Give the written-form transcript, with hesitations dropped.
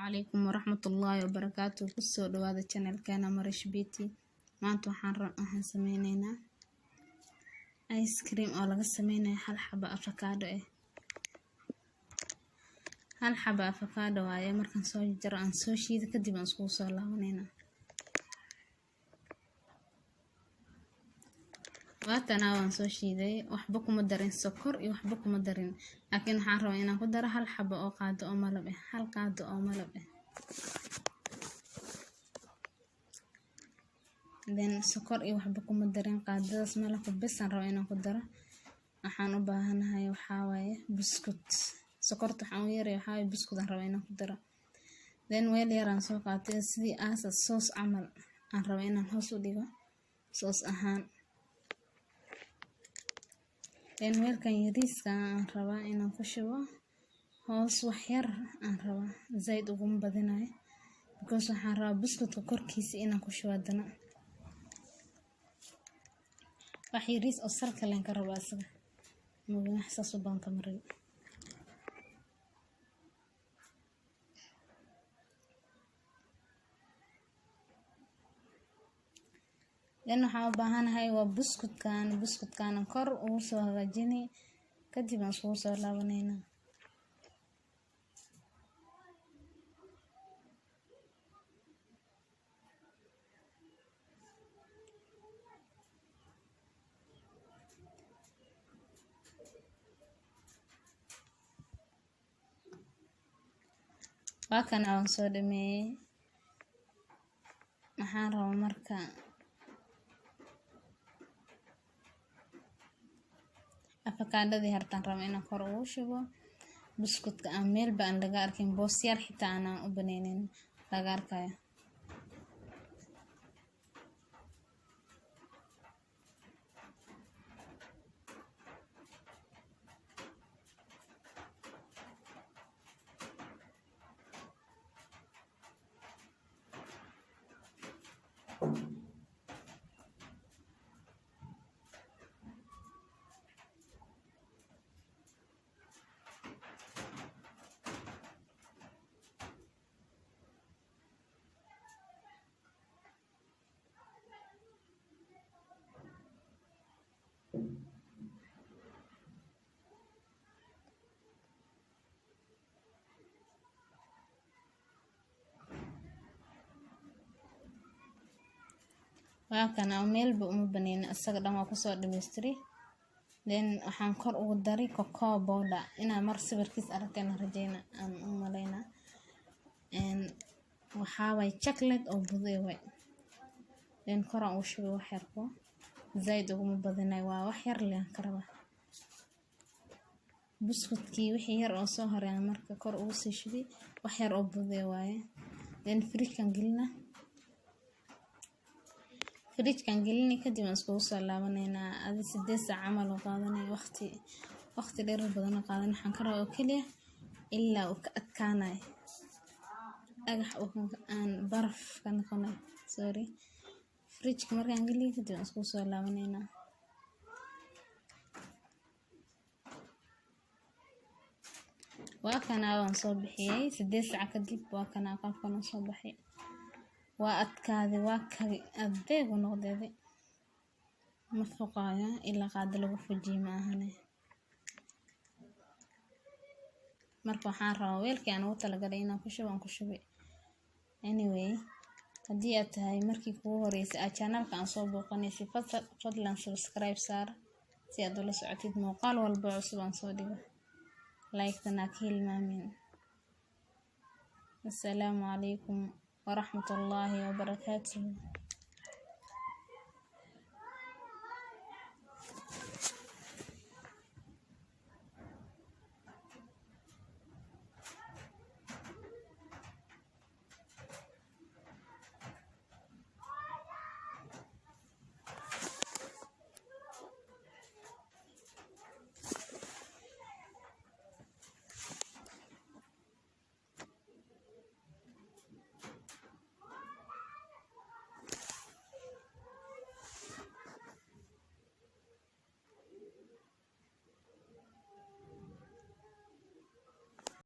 Calaykum waraxmatullaahi wabarakaatu. Kusoo dhawaada channelkeena Marish Beauty. Maanta waxaan sameyneynaa ice cream oo laga sameynayo hal xabo avocado ah. Hal xabo avocado waaye. Markaan soo jaro, aan soo shiido, kadib aan iskugu soo laabaneynaa. Waatana, waan soo shiiday. Waxba kuma darin, sokor iyo waxba kuma darin, laakiin waxaan rabaa inaan ku daro hal xabo oo qaado oo malab ah, hal qaado oo malab ah. Then sokor iyo waxba kuma darin, qaadadaas malabka bes aan rabaa inaan ku daro. Waxaan u baahanahay waxaa waaye buskut. Sokorta waxaan u yaray waxaa waaye buskut aan rabaa inaan ku daro. Then weel yar aan soo qaatay, sidii aasa sauce camal aan rabaa inaan hoos u dhigo, sauce ahaan. Then weelkan yariiska aan rabaa inaan ku shubo hoos. Wax yar aan rabaa, zaid uguma badinayo, because waxaan rabaa buskutka korkiisa inaan ku shubo. Haddana wax yariis oo salka leen ka rabaa isaga, wax saas u badan kama rabi. Then waxaan u baahanahay waa buskutkan. Buskutkan kor ugu soo hagaajini, kadib aan iskugu soo laabaneynaa. Waa kana, waan soo dhameeyey. Waxaan rabaa marka afakaadhadii hartaan raba inaan kor ugu shubo buskutka, aan meelba aan laga arkin, boos yar xitaa aanan u baneynin laga arkayo. Waa kana, meelba uma baneynin, isaga dhan waa kusoo dhamaystiray. Then waxaan kor ugu daray cocoa powder. Inaa mar sawirkiis aragteen rajeyna, aan u maleynaa. Waxaa waay chocolate oo budo waay. Then kor aan ugu shubay wax yar, ko zaid uguma badinayo, waa wax yar leen ka rabaa. Buskutkii wixii yar oo soo haray aan marka kor ugu sii shubay, wax yar oo bude waaye. Then fridge-kan gelina, kadib aan iskugu soo laabaneynaa. Adi 8 saac camal oo qaadanay, waqti dheer badan oo qaadanay. Waxaan ka rabaa oo keliya ilaa uu ka adkaanayo dhagax, uu aan baraf ka noqonayo. Sorry, fridge-ka markaan geliyo kadib aan iskugu soo laabaneynaa. Waa kana, waan soo bixiyey 8 saac kadib. Waa kana, qaabkan u soo baxay. Waa adkaaday, waa kari, adeeg u noqday. Ma fuqaayo ilaa qaado lagu fujiyo ma ahane. Marka waxaan rabaa weelkii aan ugu talagalay inaan ku shubo, aan ku shubay. Anyway, haddii aad tahay markii kugu horeysay aad channelka aan soo booqanaysay, fadlan subscribe saar si aad ula socotid muuqaal walba cusub aan soo dhigo. Like-tana ka hilmaamin. Assalaamu calaykum waraxmatullaahi wabarakaatuh.